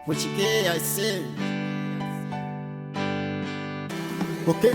Muchike, I say. Okay.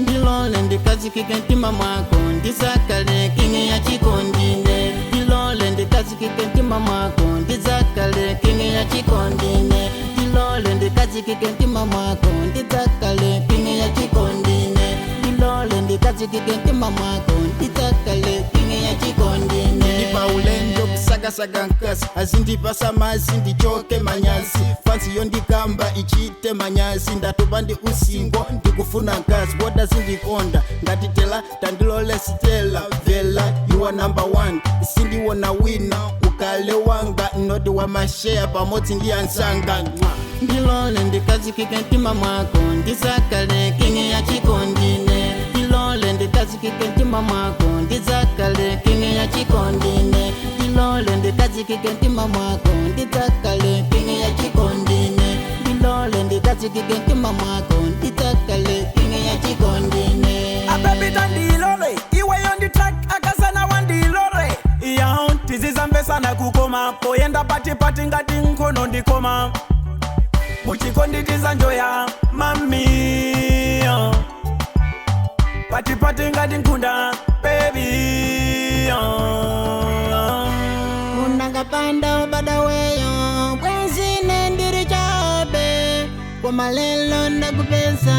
Ndilole ndikazikike mtima mwako, ndizakale king ya chikondine. Ndilole ndikazikike mtima mwako, ndizakale king ya chikondine. Ndilole ndikazikike mtima mwako, ndizakale king ya chikondine. Ndilole ndikazikike mtima mwako, ndizakale king ya chikondine. Ndipa ulendo kusakasaga nkasi, azindipasa mazi ndichoke manyazi. Fansi yondikamba ichite manyazi. Ndatopa ndi usingo, ndikufuna nkazi boda zindikonda ngatitela. Tandilole sitela vela, you are number one, sindiwona wina. Ukale wanga noti wamasheya pamodzi ndi ansanga. Mwah. Ndilole ndikazikike mtima mwako, ndizakale king ya chikondine. Ndilole ndikazikike mtima mwako, ndizakale king ya chikondine. Ndilole ndikazikike mtima mwako, ndizakale king ya chikondine. Ndilole ndikazikike mtima mwako, ndizakale king ya chikondine. Abebita, ndilole iweyo ndi track, akazana wandilole iya tizizambesana kukoma poyenda patipati ngati nkhono ndikoma muchikonditizanjoya mamiyo patipati ngati nkhunda bebiyo. Unangapanda ubadaweyo bwenzine ndiri chabe, koma lelo ndakupeza.